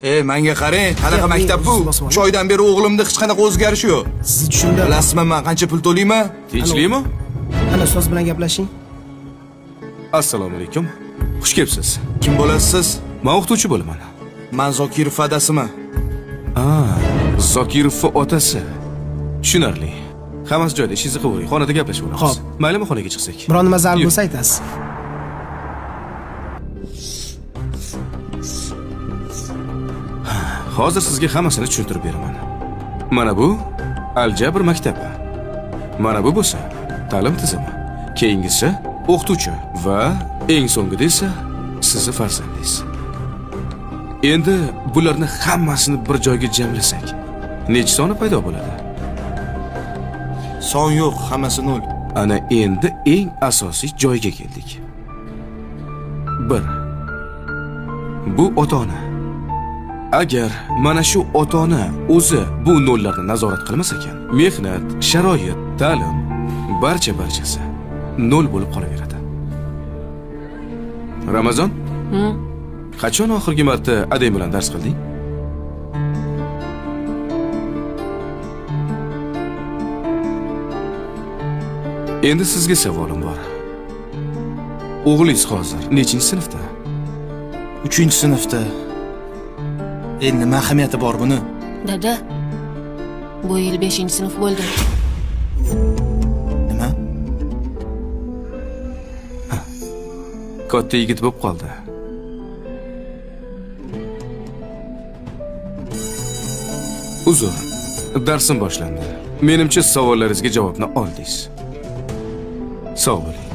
Menga qarang, qanaqa maktab bu? Bosib oling. 3 oydan beri o'g'limda hech qanaqa o'zgarish yo'q. Sizni tushundim. Bilasizmi, men qancha pul to'layman? Tinchlikmi? Ana ustoz bilan gaplashing. Assalomu alaykum. Xush kelibsiz. Kim bo'lasiz siz? Men o'qituvchi bo'laman. Men Zokirov adasimi? Zokirov otasi. Tushunarli. Hammasi joyida, ishingizni qilavering. Xonada gaplashib olamiz. Xo'p. Maylimi xonaga chiqsak? Biron nima zarur Yur. bo'lsa aytasiz. Hozir sizga hammasini tushuntirib beraman. Mana bu aljabr maktabi. Mana bu bo'lsa ta'lim tizimi. Keyingisi o'qituvchi va eng so'ngida esa sizni farzandingiz. Endi bularni hammasini bir joyga jamlasak, necha soni paydo bo'ladi? Son yo'q, hammasi nol. Ana endi eng asosiy joyga keldik. 1. Bu ota-ona. Agar mana shu ota-ona o'zi bu nollarni nazorat qilmas ekan, mehnat, sharoit, ta'lim barcha barchasi nol bo'lib qolaveradi. Ramazon? Qachon oxirgi marta adang bilan dars qilding? Endi sizga savolim bor. O'g'lingiz hozir nechinchi sinfda? 3-sinfda. Nima ahamiyati bor buni? Dada, bu yil 5-sinf bo'ldi. Nima? Katta yigit bo'lib qoldi. Uzr, darsim boshlandi. Menimcha savollaringizga javobni oldingiz. Sog' bo'ling.